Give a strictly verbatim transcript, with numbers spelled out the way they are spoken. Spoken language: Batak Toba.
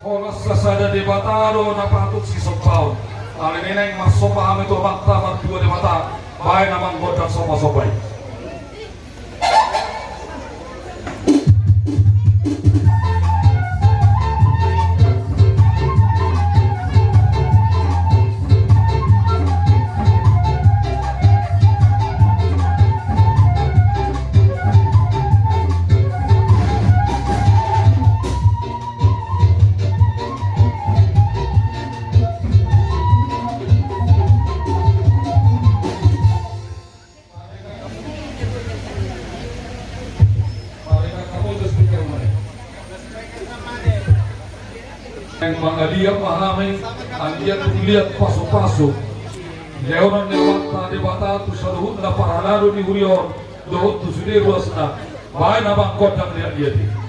Holan sasada Debata do na patut sisombaon. Alani i naeng marsomba hami tu Amanta Martua Debata, baen ma gondang sombasomba i. Naeng mangaliat ma hami anggiat tung liat pasupasu lehonon ni Amanta Debata tu saluhutna parhalado ni huria on dohot tu sude ruasna. Baen ma gondang liatliat i.